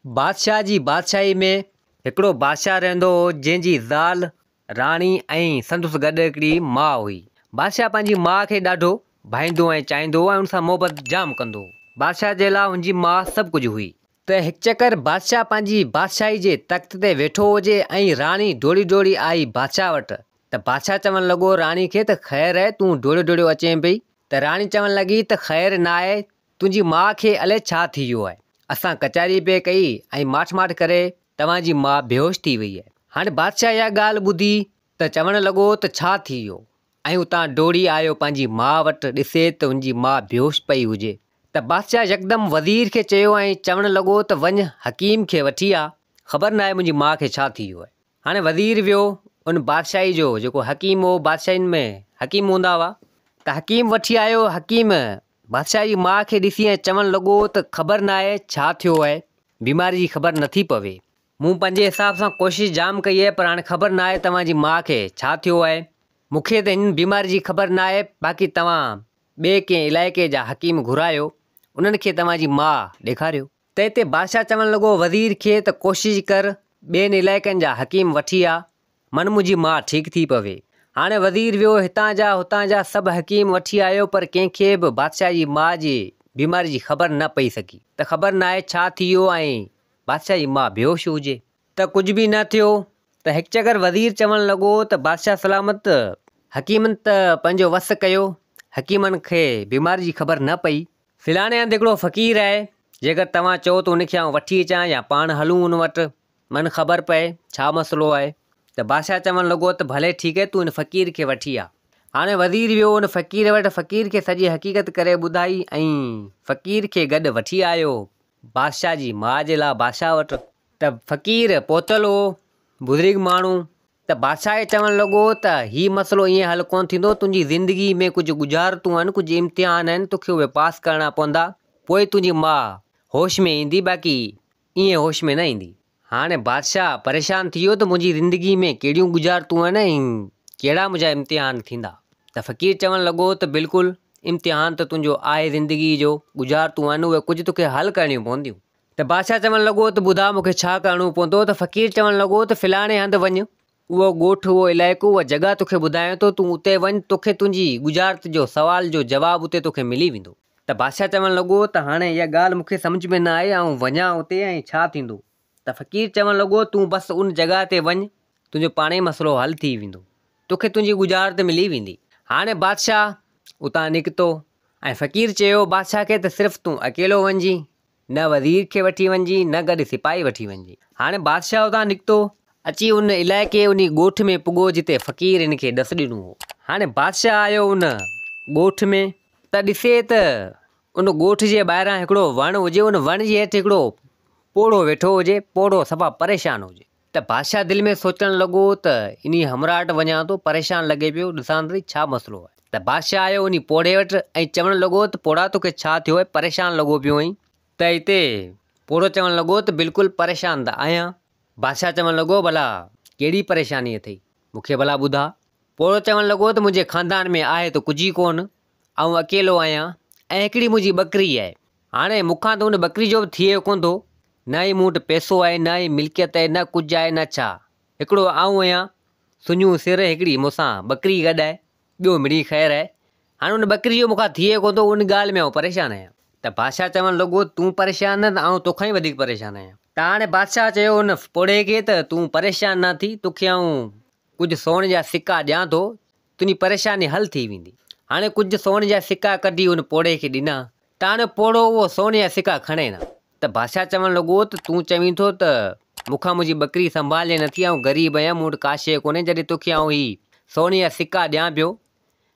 بادشاهه جي بادشاهي ۾ هڪڙو بادشاهه رهندو هو، جنهن جي زال راڻي ۽ سندس گڏ هڪڙي ماء هئي. بادشاهه پنهنجي ماء کي ڏاڍو ڀائيندو ۽ چاهيندو هو ۽ ان سان محبت جام ڪندو هو. بادشاهه جي لاء هن جي ماء سڀ ڪجهه هئي. ته هڪ چڪر بادشاهه پنهنجي بادشاهي جي تخت تي ويٺو هجي ۽ راڻي ڊوڙي ڊوڙي آئي بادشاهه وٽ ته بادشاهه چوڻ لڳو راڻي کي ته خير آهي تون ڊوڙيو ڊوڙيو اچين پئي ته راڻي چوڻ لڳي ته خير ناهي تنهنجي ماء کي الائي ڇا ٿي ويو آهي. اسان ڪچهري پئي ڪئي ۽ ماٺ ماٺ ڪري توهان جي ماء بيهوش ٿي وئي آهي. هاڻي بادشاهه اها ڳالهه ٻڌي ته چوڻ لڳو ته ڇا ٿي ويو؟ ۽ اتان ڊوڙي آيو پنهنجي ماء وٽ ڏسي ته هن جي ماء بيهوش پئي هجي ته بادشاهه يڪدم وزير کي چيو ۽ چوڻ لڳو ته وڃ حڪيم کي وٺي آ خبر ناهي منهنجي ماء کي ڇا ٿي ويو آهي. هاڻي وزير ويو ان بادشاهي جو جيڪو حڪيم هو بادشاهين ۾ حڪيم هوندا هئا ته حڪيم وٺي آيو حڪيم بادشاهه جي ماء کي ڏسي ۽ چوڻ لڳو ته خبر ناهي ڇا ٿيو آهي بيماري جي خبر نٿي پوي مون پنهنجي حساب سان ڪوشش جام ڪئي آهي پر هاڻي خبر ناهي توهان جي ماء کي ڇا ٿيو آهي مون کي ته هن بيماري جي خبر ناهي باقي توهان ٻئي ڪنهن علائقي جا حڪيم گهرايو انهن کي توهان جي ماء ڏيکاريو. تنهن تي بادشاهه چوڻ لڳو وزير کي ته ڪوشش ڪر ٻين علائقن جا حڪيم وٺي آ، من منهنجي ماء ٺيڪ ٿي پوي. هاڻي وزير ويو هتان جا هتان جا سڀ حڪيم وٺي آيو پر ڪنهن کي به بادشاهه جي ماء جي بيماري جي خبر نه پئي سگهي ته خبر ناهي ڇا ٿي ويو ۽ بادشاهه جي ماء بيهوش هجي. ته ڪجهه به نه ٿيو ته هڪ چڪر وزير چوڻ لڳو ته بادشاهه سلامت حڪيمن ته پنهنجو وس ڪيو حڪيمن کي بيماري جي خبر نه پئي. فلاڻي هنڌ هڪڙو فقير آهي، جيڪر توهان چئو ته ان کي آئون وٺي اچان يا پاڻ هلون ان وٽ، من خبر پئي ڇا مسئلو آهي. ته بادشاهه چوڻ لڳو ته ڀلي ٺيڪ آهي تون ان فقير کي وٺي آ. هاڻي وزير ويو ان فقير وٽ، فقير کي سڄي حقيقت ڪري ٻڌائي ۽ فقير کي گڏ وٺي آيو بادشاهه جي ماء جي لاء بادشاهه وٽ. ته فقير پهتل هو، بزرگ ماڻهو، ته بادشاهه کي چوڻ لڳو ته هي مسئلو ائين حل ڪونه ٿيندو، تنهنجي زندگي ۾ ڪجهه ڳجهارتون آهن، ڪجهه امتحان آهن، توکي اهي پاس ڪرڻا پوندا، پوء تنهنجي ماء هوش ۾ ايندي، باقي ائين هوش ۾ نه ايندي. هاڻي بادشاهه پريشان ٿي ويو ته منهنجي زندگي ۾ ڪهڙيون ڳجهارتون آهن ۽ ڪهڙا منهنجا امتحان ٿيندا. ته فقير چوڻ لڳو ته بلڪل امتحان ته تنهنجو آهي زندگي جو، ڳجهارتون آهن، اهي ڪجهه توکي حل ڪرڻيون پونديون. ته بادشاهه چوڻ لڳو ته ٻڌاء مون کي ڇا ڪرڻو پوندو ته فقير چوڻ لڳو ته فلاڻي هنڌ وڃ، اهو ڳوٺ، اهو علائقو، اها جڳهه توکي ٻڌايان ٿو، تون اتي وڃ، توکي تنهنجي ڳجهارت جو سوال جو جواب اتي توکي ملي ويندو. ته بادشاهه چوڻ لڳو ته هاڻي اها ڳالهه مون کي سمجهه ۾ نه آئي، آئون وڃان اتي ۽ ڇا ٿيندو؟ ته فقير چوڻ لڳو تون بس ان جڳهه تي وڃ، تنهنجو پاڻهي مسئلو حل ٿي ويندو، توکي تنهنجي ڳجهارت ملي ويندي. هاڻي بادشاهه اتان نڪتو ۽ فقير چيو بادشاهه کي ته صرف تون اڪيلو وڃجين، نه وزير کي وٺي وڃجين، نه گڏ سپاهي وٺي وڃجين. هاڻي بادشاهه اتان نڪتو، اچي ان علائقي، انهي ڳوٺ ۾ پڳو جتي فقير هن کي ڏس ڏنو هو. هاڻي بادشاهه آيو ان ڳوٺ ۾ ته ڏسي ته ان ڳوٺ جي ٻاهران هڪڙو وڻ هجي، ان وڻ جي هيٺ هڪڙو پوڙهو ويٺو هجي، پوڙهو صفا پريشان هجي. ته بادشاهه دل ۾ سوچڻ لڳو ته انهي همراهه وٽ وڃان ٿو، پريشان لڳي پيو، ڏسان ته ڇا مسئلو آهي. ته بادشاهه آيو انهي پوڙهي وٽ ۽ چوڻ لڳو ته پوڙها توکي ڇا ٿيو آهي، پريشان لڳو پيو آهين. ته اتي پوڙهو چوڻ لڳو ته بلڪل پريشان ته آهيان. بادشاهه چوڻ لڳو ڀلا ڪهڙي پريشاني اٿئي، مون کي ڀلا ٻڌاء. پوڙهو چوڻ لڳو ته منهنجي خاندان ۾ آهي ته ڪجهه ئي ڪونه، آئون اڪيلو آهيان ۽ هڪڙي منهنجي ٻڪري آهي. هاڻي مون کان ته ان ٻڪري جو به ٿئي ڪونه ٿو، نه ئي مون وٽ پئسو آهي، نه ئي ملڪيت آهي، نه ڪجهه آهي نه ڇا. هڪڙو آئون آهيان، سڃو سر، هڪڙي مون سان ٻڪري گڏ آهي، ٻيو مڙئي خير آهي. هاڻي ان ٻڪري جو مون کان ٿئي ڪونه ٿو، ان ڳالهه ۾ آئون پريشان آهيان. ته بادشاهه چوڻ لڳو، تون پريشان نه ته آئون توکان ئي وڌيڪ پريشان آهيان. ته هاڻي بادشاهه چيو ان پوڙهي کي ته تون پريشان نه ٿي، توکي آئون ڪجهه سون جا سڪا ڏيان ٿو، تنهنجي پريشاني حل ٿي ويندي. هاڻي ڪجهه سون جا سڪا ڪڍي ان پوڙهي کي ڏنا ته هاڻي پوڙهو اهو سون جا سڪا کڻي نه ته بادشاهه چوڻ لڳو ته تون چوين ٿو ته مون کان منهنجي ٻڪري سنڀالجي نٿي، آئون غريب آهيان، مون وٽ ڪا شيء ڪونهي، جڏهن توکي آئون هي سون جا سڪا ڏيان پيو،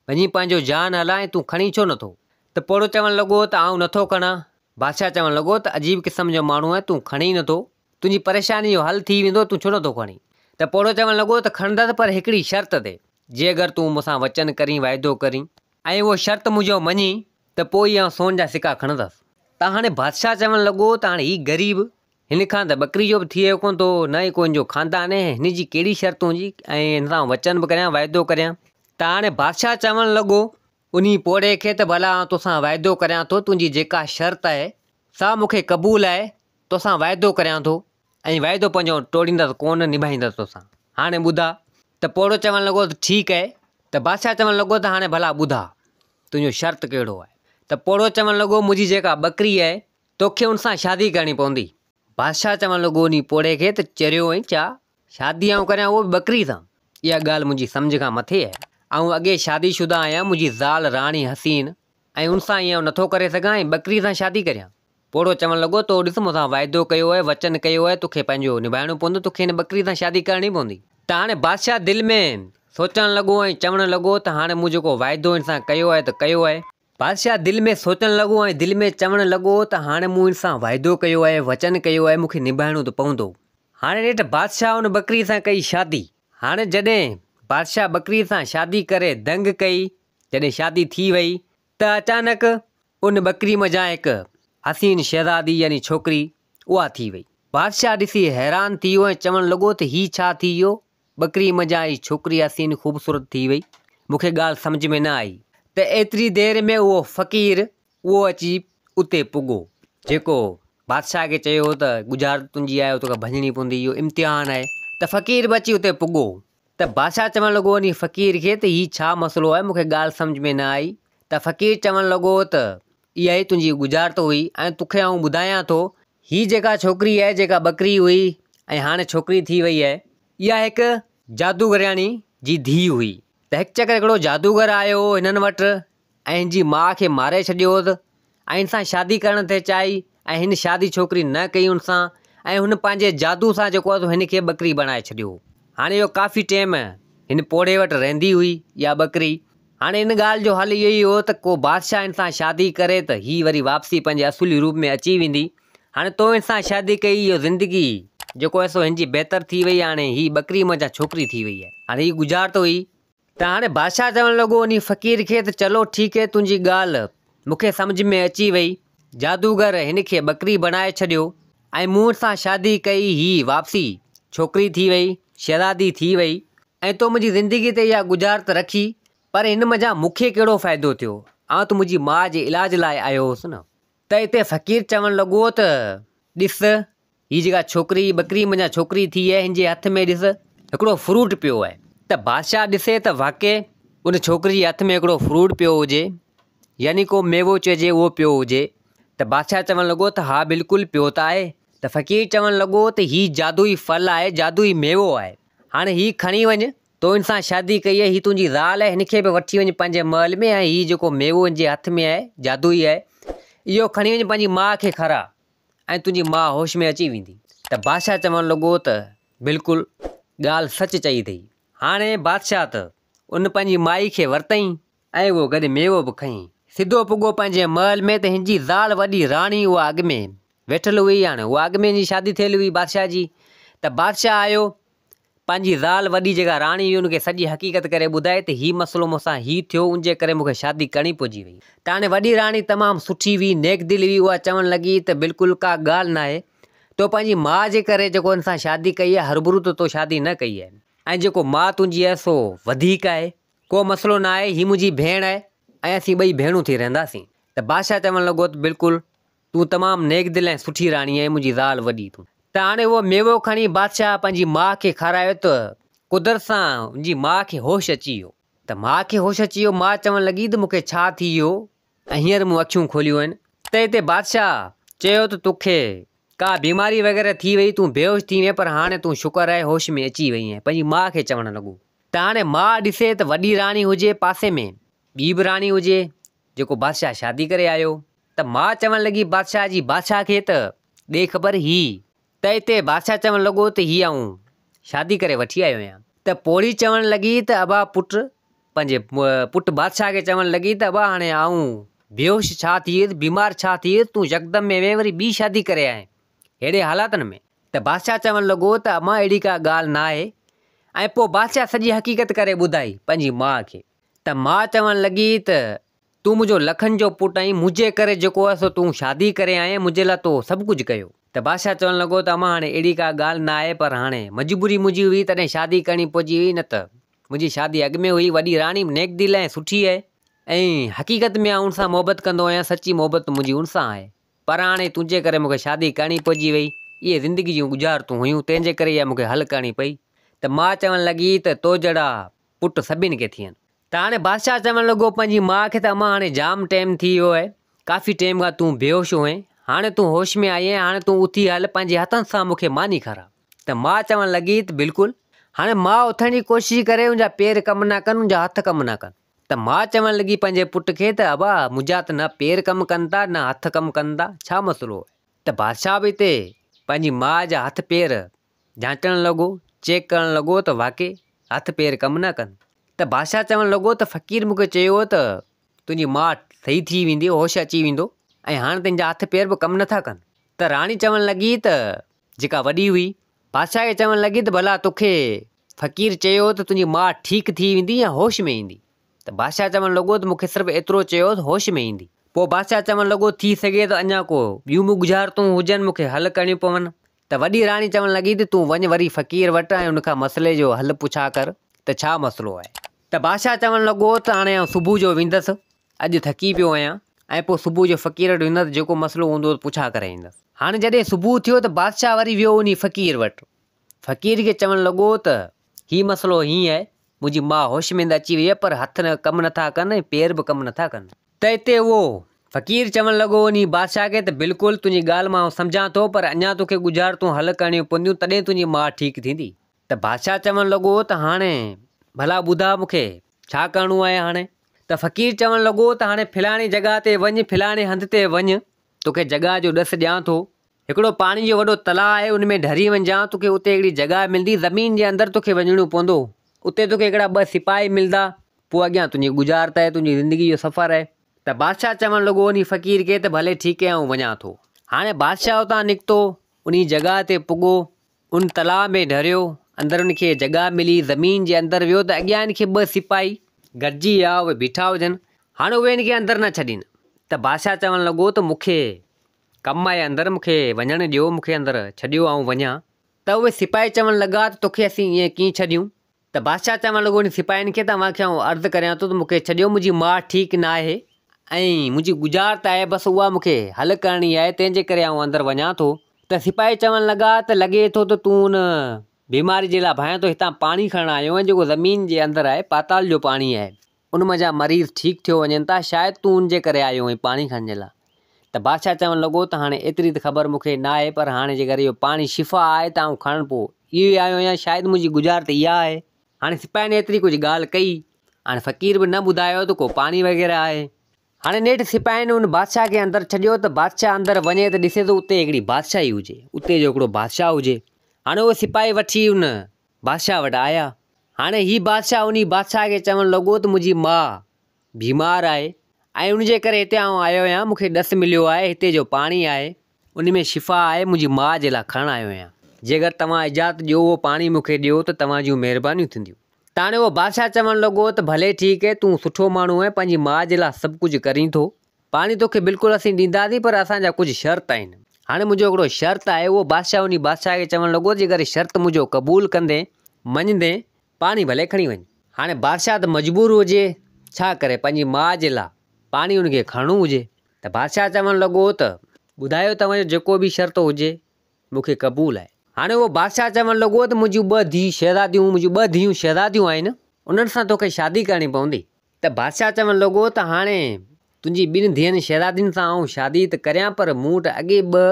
وڃي پنهنجو جان هلاء ۽ تون کڻين ڇو نٿو؟ ته پوڙهو چوڻ لڳو ته آئون نٿو کڻان. بادشاهه چوڻ لڳو ته عجيب قسم جو ماڻهو آهين، تون کڻين ئي نٿو. تنهنجي پريشاني جو حل ٿي ويندو، تون ڇو نٿو کڻين؟ ته پوڙهو چوڻ لڳو ته کڻندس پر هڪڙي شرط تي، جي اگر تون مون سان وچن ڪرين، واعدو ڪرين ۽ اهو شرط منهنجو مڃين ته پوء ئي آئون سون جا سڪا کڻندس. ته هاڻي بادشاهه چوڻ لڳو ته هاڻي هي غريب، هن کان ته ٻڪري جو به ٿئي ڪونه ٿو، نه ئي ڪو هن جو خاندان آهي، هن جي ڪهڙي شرط هوندي ۽ هن سان آئون وچن به ڪريان، واعدو ڪريان. ته هاڻي بادشاهه چوڻ لڳو انهي پوڙهي کي ته ڀلا آئون توسان واعدو ڪريان ٿو، تنهنجي جيڪا شرط آهي، سا مون کي قبول آهي. توسان واعدو ڪريان ٿو ۽ واعدو پنهنجو ٽوڙيندس ڪونه، نڀائيندس توسان. هاڻي ٻڌاء. ته پوڙهو چوڻ لڳو ته ٺيڪ آهي. ته بادشاهه چوڻ لڳو ته هاڻي ڀلا ٻڌاء، تنهنجو شرط ڪهڙو آهي؟ ته پوڙهو چوڻ لڳو منهنجي جيڪا ٻڪري آهي، توکي ان سان شادي ڪرڻي پوندي. بادشاهه چوڻ لڳو انهي پوڙهي کي ته چريو آهين ڇا؟ شادي آئون ڪريان اهو به ٻڪري سان؟ اها ڳالهه منهنجي سمجهه کان مٿي آهي. آئون اڳي شادي شده آهيان، منهنجي زال راڻي حسين ۽ ان سان ائين آئون نٿو ڪري سگهان ۽ ٻڪري سان شادي ڪريان. پوڙهو چوڻ لڳو، تو ڏس مون سان واعدو ڪيو آهي، وچن ڪيو آهي، توکي پنهنجو نڀائڻو پوندو، توکي هن ٻڪري سان شادي ڪرڻي پوندي. ته هاڻي بادشاهه دل ۾ سوچڻ لڳو ۽ چوڻ لڳو ته هاڻي مون جيڪو واعدو هن سان ڪيو آهي ته ڪيو آهي. بادشاهه دل ۾ سوچڻ لڳو ۽ دل ۾ چوڻ لڳو ته هاڻي مون هن سان واعدو ڪيو آهي، وچن ڪيو آهي، مون کي نڀائڻو ته پوندو. هاڻي نيٺ بادشاهه ان ٻڪري سان ڪئي شادي. هاڻي جڏهن بادشاهه ٻڪري سان شادي ڪري دنگ ڪئي، جڏهن شادي ٿي وئي ته اچانڪ ان ٻڪري منجهان هڪ حسين شهزادي يعني ڇوڪري اها ٿي وئي. بادشاهه ڏسي حيران ٿي ويو ۽ چوڻ لڳو ته هي ڇا ٿي ويو، ٻڪري منجهان هي ڇوڪري حسين خوبصورت ٿي وئي، مون کي ڳالهه سمجهه ۾ نه آئي. ته ايتري دير ۾ اهو فقير اهو اچي اتي پڳو، جيڪو بادشاهه کي چيو هو ته ڳجهارت تنهنجي آهي، توکي ڀڃڻي پوندي، اهو امتحان آهي. ته فقير به اچي اتي پڳو. ته بادشاهه چوڻ لڳو انهي فقير کي ته هي ڇا مسئلو آهي، مون کي ڳالهه سمجهه ۾ نه آئي. ته فقير چوڻ لڳو ته اها ئي تنهنجي ڳجهارت هئي ۽ توکي آئون ٻڌايان ٿو، هي جيڪا ڇوڪري آهي، جيڪا ٻڪري هئي ۽ هاڻي ڇوڪري ٿي وئي آهي، اها هڪ جادوگرياڻي جي ڌيء هئي. ته هڪ چڪر هڪڙو جادوگر آيو هو هنن وٽ ۽ هن جي ماء کي ماري ڇڏيو هوس ۽ هن سان شادي ڪرڻ ٿي چاهي ۽ هن شادي ڇوڪري نه ڪئي هن سان ۽ هن پنهنجي جادو سان جيڪو آهي سو هن کي ٻڪري بڻائي ڇڏيو هو. هاڻي اهو ڪافي ٽيم هن پوڙهي وٽ رهندي هئي اها ٻڪري. هاڻي ان ڳالهه جو حل اهو ئي هو ته ڪو بادشاهه هن سان شادي ڪري ته هي وري واپسي پنهنجي اصولي روپ ۾ اچي ويندي. هاڻي تو هن سان شادي ڪئي اهو زندگي جيڪو آهي سو هن جي بهتر ٿي وئي هاڻي هي ٻڪري منجهان ڇوڪري ٿي وئي آهي. هاڻي هي ڳجهارت هئي. ته هاڻي بادشاهه چوڻ لڳو انهي فقير کي ته چلو ٺيڪ هي تنهنجي ڳالهه مون کي سمجهه ۾ اچي وئي، جادوگر هن کي ٻڪري بڻائي ڇڏيو ۽ مون سان شادي ڪئي هي واپسي ڇوڪري ٿي وئي، شهزادي ٿي وئي ۽ تو منهنجي زندگي تي اها ڳجهارت رکي پر هن منجهان مون کي ڪهڙو فائدو ٿيو، آئون ته منهنجي ماء جي علاج لاء آيو هوس نه. ته اتي فقير چوڻ لڳو ته ڏس هي جيڪا ڇوڪري ٻڪري منجهان ڇوڪري ٿي آهي، هن جي هٿ ۾ ڏس هڪڙو فروٽ پيو آهي. ته بادشاهه ڏسي ته واقعي ان ڇوڪري جي هٿ ۾ هڪڙو فروٽ پيو هجي، يعني ڪو ميوو چئجي اهو پيو هجي. ته بادشاهه چوڻ لڳو ته ها بلڪل پيو ته آهي. ته فقير چوڻ لڳو ته هي جادوئي ڦل آهي، جادوئي ميوو آهي. هاڻي هي کڻي وڃ، تو هن سان شادي ڪئي آهي، هي تنهنجي زال آهي، هن کي به وٺي وڃ پنهنجي محل ۾ ۽ هي جيڪو ميوو هن جي هٿ ۾ آهي، جادوئي آهي، اهو کڻي وڃ پنهنجي ماء کي کاراء. ۽ تنهنجي ماء هوش ۾ اچي ويندي. ته بادشاهه چوڻ لڳو ته بلڪل ڳالهه سچ چئي اٿئي. هاڻي بادشاهه ته ان پنهنجي مائي کي ورتئين ۽ اهو گڏ ميوو به کنئي. سڌو پڳو پنهنجي محل ۾ ته هن جي زال وڏي راڻي اها اڳ ۾ ويٺل هئي. هاڻي اها اڳ ۾ هن جي شادي ٿيل هئي بادشاهه جي. ته بادشاهه آيو پنهنجي زال وڏي جيڪا راڻي هئي ان کي سڄي حقيقت ڪري ٻڌائي ته هي مسئلو مون سان هي ٿيو ان جي ڪري مون کي شادي ڪرڻي پئجي وئي ته هاڻي وڏي راڻي تمام سٺي هئي نيڪ دل هئي اها چوڻ لڳي ته بلڪل ڪا ڳالهه ناهي تو پنهنجي ماء جي ڪري جيڪو ان سان شادي ڪئي آهي هربرو ته تو شادي نه ڪئي آهي ۽ جيڪو ماء تنهنجي آهي سو وڌيڪ آهي ڪو مسئلو ناهي هي منهنجي ڀيڻ آهي ۽ اسين ٻئي ڀيڻون ٿي رهنداسين ته بادشاهه چوڻ لڳو ته بلڪل تون تمام نيڪ دل ۽ سٺي راڻي آهين، منهنجي زال وڏي تون. ته هاڻي اهو ميوو کڻي بادشاهه پنهنجي ماء کي کارايو ته قدرت سان هن جي ماء کي هوش اچي ويو. ته ماء کي هوش اچي ويو، ماء چوڻ لڳي ته مون کي ڇا ٿي ويو ۽ هينئر مون اکيون کوليون آهن. ته اتي بادشاهه چيو ته توکي ڪا بيماري وغيره ٿي وئي، تون بيهوش ٿي وئين پر هاڻي تون شڪر آهي هوش ۾ اچي وئي آهين. پنهنجي ماء کي چوڻ لڳو. ته هاڻي ماء ڏسي ته وڏي راڻي هجي پاسي ۾ ٻي به راڻي هجي، جيڪو بادشاهه شادي ڪري آيو. ته ماء چوڻ لڳي بادشاهه جي بادشاهه کي ته ڏي خبر هي ته اتي بادشاهه چوڻ لڳو ته هي آئون شادي ڪري وٺي آيو آهيان ته پوڙهي چوڻ لڳي ته ابا پٽ پنهنجي پٽ بادشاهه کي چوڻ لڳي ته ابا هاڻي آئون بيهوش ڇا ٿي ويس بيمار ڇا ٿي ويس تون يڪدم ۾ وئين وري ٻي شادي ڪري آئين ههڙي حالاتن ۾ ته بادشاهه چوڻ لڳو ته امان اهڙي ڪا ڳالهه ناهي ۽ پوء بادشاهه سڄي حقيقت ڪري ٻڌائي پنهنجي ماء کي ته ماء چوڻ لڳي ته تون منهنجو لکن جو پٽ آهين، منهنجي ڪري جيڪو آهي سو تون شادي ڪري آئين، منهنجي لاء تو سڀ ڪجهه ڪيو. ته بادشاهه چوڻ لڳو ته امان هاڻي اهڙي ڪا ڳالهه نه آهي پر هاڻي مجبوري منهنجي هئي تڏهن شادي ڪرڻي پئجي وئي نه ته منهنجي شادي اڳ ۾ هئي، وڏي راڻي به نيڪ دل ۽ سٺي آهي ۽ حقيقت ۾ آئون ان سان محبت ڪندو آهيان، سچي محبت منهنجي ان سان آهي. پر هاڻي تنهنجي ڪري مون کي شادي ڪرڻي پئجي وئي. اهي زندگي جون ڳجهارتون هيون، تنهن جي ڪري اها مون کي حل ڪرڻي پئي. ته ماء چوڻ لڳي ته تو جهڙا پٽ سڀني کي ٿين. ته هاڻي بادشاهه چوڻ لڳو پنهنجي ماء کي ته امان هاڻي جام ٽيم ٿي ويو آهي، ڪافي ٽيم کان تون بيهوش هئين، هاڻي تون هوش ۾ آئي آهين، هاڻي تون اٿي هل پنهنجي هٿن سان مون کي ماني کاراء. ته ماء چوڻ لڳي ته بلڪل. هاڻي ماء اٿڻ جي ڪوشش ڪري ان جا پير ڪم نه ڪن، ان جا هٿ ڪم نه ڪن. ته ماء چوڻ لڳي پنهنجي پٽ کي ته ابا منهنجا ته نه پير ڪم ڪن ٿا نه هٿ ڪم ڪن ٿا، ڇا مسئلو آهي؟ ته بادشاهه به اتي پنهنجي ماء جا هٿ پير جانچڻ لڳو، چيڪ ڪرڻ لڳو ته واقعي هٿ پير ڪم نه ڪن. ته بادشاهه چوڻ لڳو ته فقير مون کي چيو هو ته تنهنجي ماء صحيح ٿي ويندي، هوش اچي ويندو ۽ هاڻ تنهنجا هٿ پير به ڪم نه ٿا ڪن. ته راڻي چوڻ لڳي ته جيڪا وڏي هئي، بادشاهه کي چوڻ لڳي ته ڀلا توکي فقير چيو هو ته تنهنجي ماء ٺيڪ ٿي ويندي يا هوش ۾ ايندي؟ ته بادشاهه چوڻ لڳو ته مون کي صرف ايترو چيو ته هوش ۾ ايندي. پوء بادشاهه چوڻ لڳو ٿي سگهي ٿو اڃا ڪو ٻيون به ڳجهارتون هجن مون کي حل ڪرڻيون پون. ته وڏي راڻي چوڻ لڳي ته تون وڃ وري فقير وٽ ۽ ان کان مسئلي جو حل پڇا ڪر ته ڇا مسئلو آهي. ته بادشاهه چوڻ لڳو ته هاڻي آئون صبح جو ويندس، اڄ ٿڪي پيو آهيان ۽ پوء صبح جو فقير وٽ ويندس جيڪو مسئلو هوندو پڇا ڪري ايندس. هاڻي جڏهن صبح ٿيو ته بادشاهه وري ويو انهي فقير وٽ. فقير کي چوڻ لڳو ته هي مسئلو هيئن آهي، منهنجي ماء هوش ۾ ته اچي وئي آهي پر هٿ ڪم نٿا ڪن ۽ پير به ڪم نٿا ڪن. ته اتي اهو فقير چوڻ لڳو انهي بادشاهه کي ته بلڪل تنهنجي ڳالهه مان آئون سمجهان ٿو پر اڃا توکي ڳجهارتون حل ڪرڻيون پونديون تڏهن تنهنجي ماء ٺيڪ ٿيندي. ته بادشاهه چوڻ لڳو ته هاڻي ڀلا ٻڌاء مون کي ڇا ڪرڻو آهي هاڻي؟ ته فقير چوڻ لڳو ته هاڻي فلاڻي جڳهه تي وڃ فلاڻي هنڌ تي وڃ توکي جڳهه جو ڏس ڏيان ٿو. هڪڙو پاڻي جو وڏو تلاء آهي ان ۾ ڍري وڃجان توکي اتي هڪڙي جڳهه ملندي زمين جي اندر توکي وڃڻو پوندو اتي توکي هڪڙا ٻه سپاهي ملندا پوء اڳيان تنهنجي ڳجهارت آهي تنهنجي زندگي جو سفر آهي. ته بادشاهه چوڻ لڳو انهي فقير کي ته ڀلي ٺيڪ آهي آئون وڃان ٿو. هاڻي بادشاهه اتان نڪتو انهي جڳهه تي پڳو ان تلاء ۾ ڍريو اندر ان کي جڳهه ملي زمين جي اندر ويو ته اڳيان ان کي ٻه سپاهي گڏجي ويا اهي بيٺا هجن هاڻي اهي ان کي اندر نه ڇڏين ته بادشاهه چوڻ لڳو ته مون کي ڪم آهي اندر مون کي وڃڻ ڏيو، مون کي اندر ڇڏيو آئون وڃان. ته اهي سپاهي چوڻ لڳا ته توکي اسين ائين ڪيئن ڇڏيون؟ ته بادشاهه چوڻ لڳو انهن سپاهين کي ته اوهان کي آئون عرض ڪريان ٿو ته مون کي ڇڏيو منهنجي ماء ٺيڪ نه آهي ۽ منهنجي ڳجهارت آهي بس اها مون کي حل ڪرڻي آهي تنهن جي ڪري آئون اندر وڃان ٿو. ته سپاهي چوڻ لڳا ته لڳي ٿو ته تون ان بيماري جي لاء ڀانئين ٿو هتان پاڻي کڻڻ آيو آهين جيڪو زمين جي اندر آهي پاتال جو پاڻي آهي. ان منجهان مريض ٺيڪ ٿيو وڃن ٿا، شايد تون ان جي ڪري آيو آهين پاڻي کڻڻ جي لاء. ته بادشاهه چوڻ لڳو ته هاڻي ايتري ته خبر مون کي ناهي پر هاڻي جيڪر اهو پاڻي شفا آهي ته آئون کڻڻ پوء اهو ئي آيو آهيان، شايد منهنجي ڳجهارت اها آهي. هاڻي سپاهين ايتري ڪجهه ڳالهه ڪئي، هاڻي فقير به نه ٻڌايو ته ڪو پاڻي وغيره آهي. هاڻي نيٺ سپاهين ان بادشاهه کي اندر ڇڏيو ته بادشاهه اندر وڃي ته ڏسي ٿو اتي هڪڙي بادشاهي هجي، اتي جو هڪڙو بادشاهه هجي. هاڻي اهي سپاهي وٺي ان بادشاهه وٽ آيا. هاڻي هي بادشاهه انهي بادشاهه کي چوڻ لڳو ته منهنجي ماء بيمار آهي ۽ ان جي ڪري هتي آئون آيو آهيان، مون کي ڏس مليو آهي هتي جو پاڻي آهي ان ۾ شفا آهي، منهنجي ماء جي لاء کڻڻ آيو آهيان. جيڪر توهان اجازت ڏيو اهو پاڻي مون کي ڏيو ته توهان جون مهربانيون ٿينديون. ته هاڻي اهو بادشاهه چوڻ لڳو ته ڀلي ٺيڪ آهي تون سٺو ماڻهو آهين پنهنجي ماء جي لاء سڀ ڪجهه ڪرين ٿو. پاڻي توکي بلڪل اسين ڏينداسين پر اسان جا ڪجهه شرط آهن. هاڻي منهنجو هڪڙو شرط آهي. اهو بادشاهه انهي بادشاهه کي چوڻ لڳو جيڪر شرط منهنجو قبول ڪندين، مڃندين، پاڻي ڀلي کڻي وڃ. هاڻي بادشاهه ته مجبور هجي، ڇا ڪري، پنهنجي ماء جي لاء پاڻي ان کي کڻڻو هجي. ته بادشاهه چوڻ لڳو ته ٻڌايو توهان جو جيڪو به شرط هجي، مون کي قبول آهي. هاڻي اهو بادشاهه چوڻ لڳو ته منهنجيون ٻه ڌيء شهزاديون، منهنجيون ٻه ڌيئون شهزاديون آهن، انهن سان توکي شادي ڪرڻي پوندي. ته بادشاهه چوڻ لڳو ته هاڻي تنهنجي ٻن ڌيئن شهزادين سان آئون شادي ته ڪريان پر مون وٽ اڳي ٻه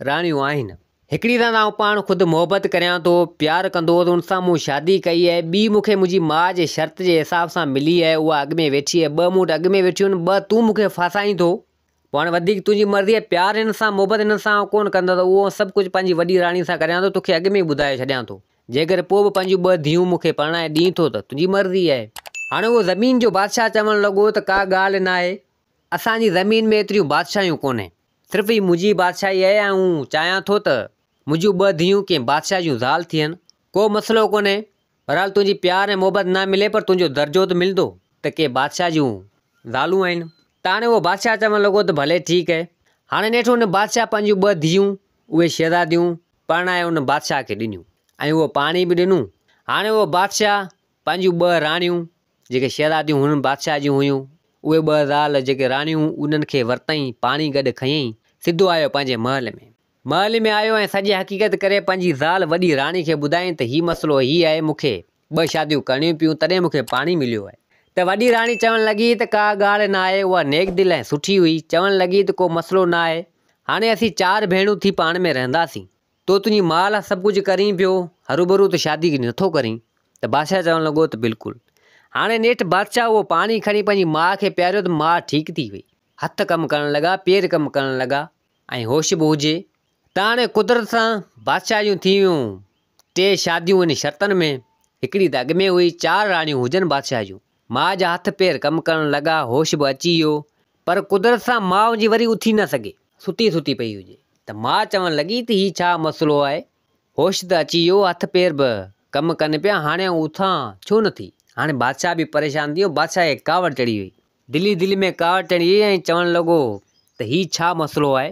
راڻيون آهن. هڪڙي سان ته آئون پاڻ خود محبت ڪريان ٿو، پيار ڪندو هوس، ان سان مون شادي ڪئي آهي، ٻي مون کي منهنجي ماء جي شرط جي حساب سان ملي آهي، اها اڳ ۾ ويٺي آهي، ٻه مون وٽ اڳ ۾ ويٺيون آهن، ٻه تون مون کي ڦاسائين ٿو، پوء هاڻي وڌيڪ تنهنجي مرضي آهي، پيار هن سان، محبت هن سان آئون ڪونه ڪندس، اهو سڀ ڪجهه پنهنجي وڏي راڻي سان ڪريان ٿو، توکي اڳ ۾ ئي ٻڌائي ڇڏيان ٿو. جيڪڏهن پوء به پنهنجون ٻه ڌيئون مون کي پرڻائي ڏين ٿو ته تنهنجي مرضي آهي. هاڻي اهو زمين جو بادشاهه چوڻ لڳو ته ڪا ڳالهه ناهي، اسان جي زمين ۾ ايتريون بادشاهيون ڪونهي، صرف هي منهنجي بادشاهي آهي ۽ آئون چاهيان ٿو ته منهنجون ٻه ڌيئون ڪنهن بادشاهه جون زال ٿين، ڪو مسئلو ڪونهي، بهرحال تنهنجي پيار ۽ محبت نه ملي پر تنهنجو درجو ته ملندو ته ڪي بادشاهه جون زالون آهن. ته هاڻي اهو بادشاهه چوڻ لڳو ته ڀلي ٺيڪ آهي. هاڻي نيٺ ان بادشاهه پنهنجون ٻه ڌيئون، اهي شهزاديون، پرڻائي ان بادشاهه کي ڏنيون ۽ اهو پاڻي به ڏنو. هاڻي اهو بادشاهه پنهنجون ٻه راڻيون، جيڪي شهزاديون هن بادشاهه جون هيون، اهي ٻه زال جيڪي راڻيون انهن کي ورتائين، پاڻي گڏ کنيائين. سڌو آيو پنهنجي محل ۾. محل ۾ آيو ۽ سڄي حقيقت ڪري پنهنجي زال وڏي راڻي کي ٻڌايائين ته هي مسئلو هي آهي مون کي ٻه شاديون ڪرڻيون پيون تڏهن مون کي پاڻي مليو آهي. ته وڏي راڻي چوڻ لڳي ته ڪا ڳالهه نه آهي اها نيڪ دل ۽ سٺي هئي چوڻ لڳي ته ڪو مسئلو نه آهي هاڻي اسين چار ڀيڻون ٿي پاڻ ۾ رهنداسين. تو تنهنجي ماء لاء سڀ ڪجهه ڪرين پيو هروڀرو ته شادي نٿو ڪرين ته بادشاهه چوڻ لڳو ته بلڪل. هاڻي نيٺ بادشاهه اهو پاڻي کڻي پنهنجي ماء کي پياريو ته ماء ٺيڪ ٿي وئي. هٿ ڪم ڪرڻ لڳا پير ڪم ڪرڻ لڳا ۽ هوش به هجي ته هاڻي قدرت سان بادشاهه جون ٿي ويون ٽي شاديون ان شرطن ۾ هڪڙي ته اڳ ۾ هئي چار راڻيون هجن بادشاهه جون. ماء جا هٿ پير ڪم ڪرڻ لڳا هوش به اچي ويو پر قدرت سان ماء جي وري اٿي نه سگهي ستي ستي پئي هجي ته ماء چوڻ لڳي ته هي ڇا مسئلو آهي هوش ته اچي ويو هٿ پير به ڪم ڪن پيا هاڻي آئون اٿان ڇو نه ٿي؟ هاڻي بادشاهه به پريشان ٿي ويو بادشاهه کي ڪاوڙ چڙهي وئي دل ئي دل ۾ ڪاوڙ چڙهي وئي ۽ چوڻ لڳو ته هي ڇا مسئلو آهي؟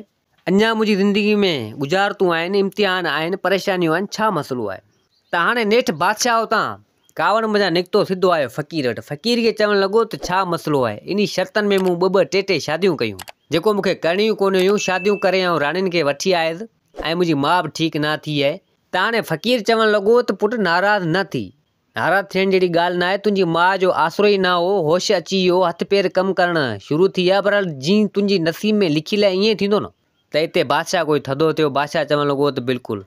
اڃا منهنجي زندگي ۾ ڳجهارتون آهن، امتحان آهن، پريشانيون آهن، ڇا مسئلو آهي؟ ته هاڻي نيٺ بادشاهه اتان ڪاوڙ منجهان نڪتو سڌو آيو فقير وٽ. فقير کي چوڻ لڳو ته ڇا مسئلو آهي؟ انهي شرطن ۾ مون ٻه ٻه ٽي ٽي شاديون ڪيون، جيڪو مون کي ڪرڻيون ڪونه هيون، شاديون ڪري آئون راڻين کي وٺي آيس ۽ منهنجي ماء به ٺيڪ نه ٿي آهي. ته هاڻي فقير چوڻ لڳو ته پٽ ناراض نه ٿي، ناراض ٿيڻ جهڙي ڳالهه ناهي، تنهنجي ماء جو آسرو ئي نه هو، هوش اچي ويو، هٿ پير ڪم ڪرڻ شروع ٿي ويا، بهرحال جيئن تنهنجي نصيب ۾ لکيل آهي ائين ئي ٿيندو نه. ته اتي بادشاهه ڪوئي ٿڌو ٿيو، بادشاهه چوڻ لڳو ته بلڪل.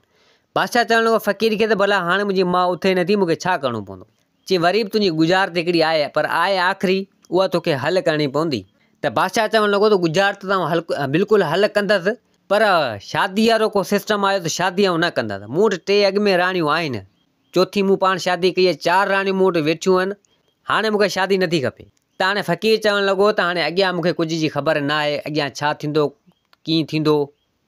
بادشاهه چوڻ لڳو فقير کي ته ڀلا هاڻي منهنجي ماء اٿي نٿي، مون کي ڇا ڪرڻو پوندو؟ چي وري به تنهنجي ڳجهارت هڪڙي آهي، پر آهي آخري، اها توکي حل ڪرڻي پوندي. ته بادشاهه چوڻ لڳو ته ڳجهارت ته آئون حل بلڪل حل ڪندس، پر شادي وارو ڪو سسٽم آيو ته شادي آئون نه ڪندس، مون وٽ ٽي اڳ ۾ راڻيون آهن، چوٿين مون پاڻ شادي ڪئي آهي، چار راڻيون مون وٽ ويٺيون آهن، هاڻي مون کي شادي نٿي کپي. ته هاڻي فقير چوڻ لڳو ته هاڻي اڳيان مون کي ڪجهه جي خبر نه آهي، اڳيان ڇا ٿيندو، ڪيئن ٿيندو،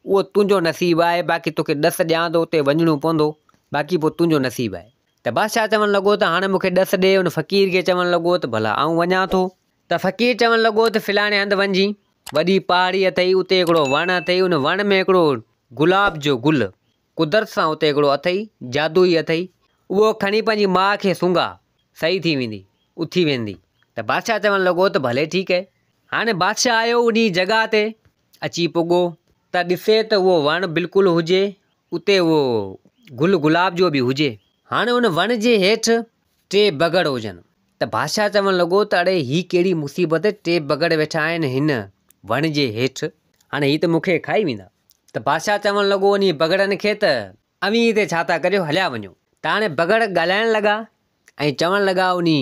اهو تنهنجو نصيب آهي، باقي توکي ڏس ڏيان ٿو، اتي وڃڻو پوندو، باقي پوء تنهنجو نصيب آهي. ته بادشاهه چوڻ لڳو ته هاڻي مون کي ڏس ڏي، ان فقير کي چوڻ لڳو ته ڀلا آئون وڃان ٿو. ته فقير چوڻ لڳو ته فلاڻي هنڌ وڃجين، وڏي پهاڙي اٿئي، اتي هڪڙو وڻ اٿئي، ان وڻ ۾ هڪڙو گلاب جو گل قدرت سان اتي هڪڙو اٿئي، جادو ئي اٿئي، اهو کڻي پنهنجي ماء کي سونگهاء، صحيح ٿي ويندي، اٿي ويندي. ته بادشاهه چوڻ لڳو ته ڀلي ٺيڪ اهي. هاڻي بادشاهه آيو انهي جڳهه تي اچي پڳو ته ڏسي ته اهو وڻ بلڪل هجي، اتي اهو گل گلاب جو به هجي. هاڻي ان وڻ جي هيٺ ٽي بگهڙ هجن. ته بادشاهه چوڻ لڳو ته اڙي هي ڪهڙي مصيبت، ٽي بگهڙ ويٺا آهن هن وڻ جي هيٺ، هاڻي هي ته مون کي کائي ويندا. ته بادشاهه چوڻ لڳو انهي بگهڙن کي ته اوهين هتي ڇا ٿا ڪريو هليا وڃو. ته هاڻي بگهڙ ڳالهائڻ لڳا ۽ چوڻ لڳا انهي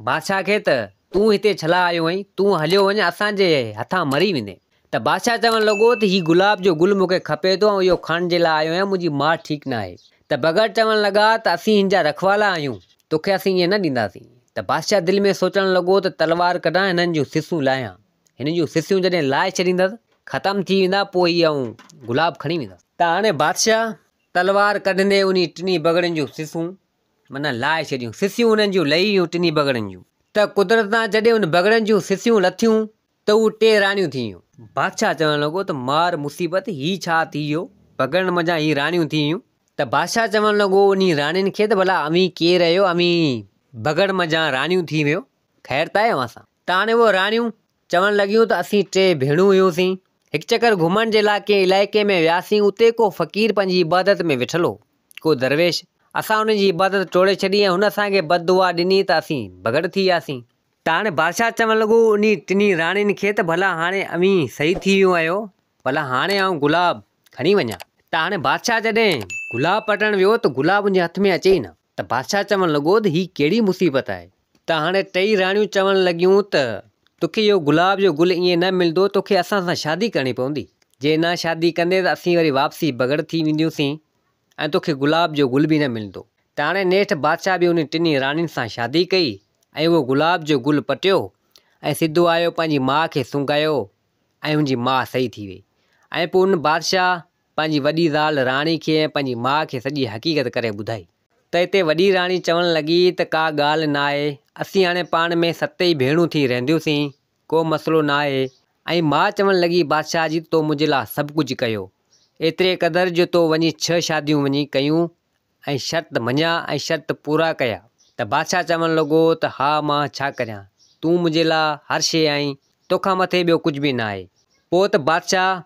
بادشاهه کي ته تون هتي ڇلا آيو آهين تون هليو وڃ اسان جي هٿان مري ويندين. ته بادشاهه چوڻ لڳو ته هي گلاب جو گل مون کي کپي ٿو آئون اهو کڻڻ جي لاء آيو آهيان منهنجي ماء ٺيڪ ناهي. ته بگهڙ چوڻ لڳا ته اسين هن جا رکوالا آهيون توکي اسين ائين نه ڏينداسين. ته بادشاهه دل ۾ سوچڻ لڳو ته تلوار ڪڍان هنن جون سسون لاهيان. هنن جون سسيون جڏهن لاهي ڇڏيندس، ختم ٿي ويندا، پوء هي آئون گلاب کڻي ويندس. ته هاڻي بادشاهه تلوار ڪڍندي انهي ٽنهي بگهڙن جون سسون معنيٰ لاهي ڇڏيون. سسيون انهن جون لهي ويون ٽنهي بگهڙن جون. ته قدرت سان جڏهن انهن بگهڙن جون سسيون لٿيون ته هو ٽي راڻيون ٿي ويون. بادشاهه چوڻ لڳو ته مار مصيبت، هي ڇا ٿي ويو، بگهڙن منجهان هي راڻيون ٿي ويون. ته بادشاهه چوڻ لڳو انهي راڻين کي ته ڀلا اوهين ڪير آهيو، اوهين بگهڙ منجهان راڻيون ٿي ويو، خير ته آهي اوهان سان؟ ته هاڻي اهي راڻيون چوڻ لڳيون ته اسين ٽي ڀيڻون هيونسين. هڪ چڪر گهمڻ جي لاء ڪنهن علائقي ۾ وياسين، اتي ڪو فقير پنهنجي عبادت ۾ ويٺل هو، ڪو درويش. اسان ان جي عبادت ٽوڙي ڇڏي ۽ هن اسان کي بد دعا ڏني ته اسين بگهڙ ٿي وياسين. ته هاڻي بادشاهه چوڻ لڳو انهي ٽنهي راڻين کي ته ڀلا هاڻي اوهين صحيح ٿي ويون آهيو، ڀلا هاڻي آئون گلاب کڻي وڃان. ته هاڻي بادشاهه جڏهن گلاب پٽڻ ويو ته گلاب ان جي هٿ ۾ اچي ئي نه. ته بادشاهه چوڻ لڳو ته هي ڪهڙي مصيبت آهي؟ ته هاڻي ٽئي راڻيون چوڻ لڳيون ته توکي اهو گلاب جو گل ائين نه ملندو، توکي اسان سان شادي ڪرڻي پوندي. جي نه شادي ڪندين ته اسين وري واپسي بگهڙ ٿي وينديونسين ۽ توکي گلاب جو گل به نه ملندو. ته هاڻي نيٺ بادشاهه به انهن ٽنهي راڻين سان شادي ڪئي ۽ اهو گلاب جو گل پٽيو ۽ سڌو آيو پنهنجي ماء کي سونگهايو ۽ هن جي ماء صحيح ٿي وئي ۽ پوء ان بادشاهه پنهنجي وڏي زال راڻي کي ۽ پنهنجي ماء کي سڄي حقيقت ڪري ٻڌائي. ته اتي وڏي راڻي چوڻ لڳي ته ڪا ڳالهه ناهي، اسين هاڻي پاڻ ۾ ست ئي ڀيڻون ٿي رهنديونسين، ڪو مسئلو ناهي. ۽ ماء چوڻ لڳي بادشاهه جي تو منهنجي لاء سڀ ڪجهه ڪيو، ايتري قدر جو تو وڃي ڇهه شاديون وڃي ڪيون ۽ شرط مڃيا ۽ شرط پورا ڪيا. ته بادشاهه چوڻ لڳو ته ها مان ڇا ڪريان، تون منهنجي لاء هر شيء آهين، توکان مٿي ٻيو ڪجهه به ناهي. پوء ته بادشاهه.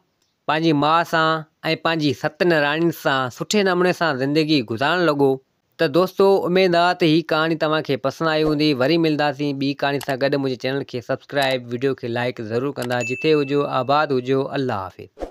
پنهنجي ماء سان ۽ پنهنجي ستن راڻين سان سٺي نموني سان زندگي گذارڻ لڳو. ته دوستو اميد آ ته هي ڪهاڻي توهان کي پسند آئي هوندي وري ملنداسين ٻي ڪهاڻي سان گڏ منهنجي چينل کي سبسڪرائب وڊيو کي لائيڪ ضرور ڪندا جتي هجو آباد هجو الله حافظ.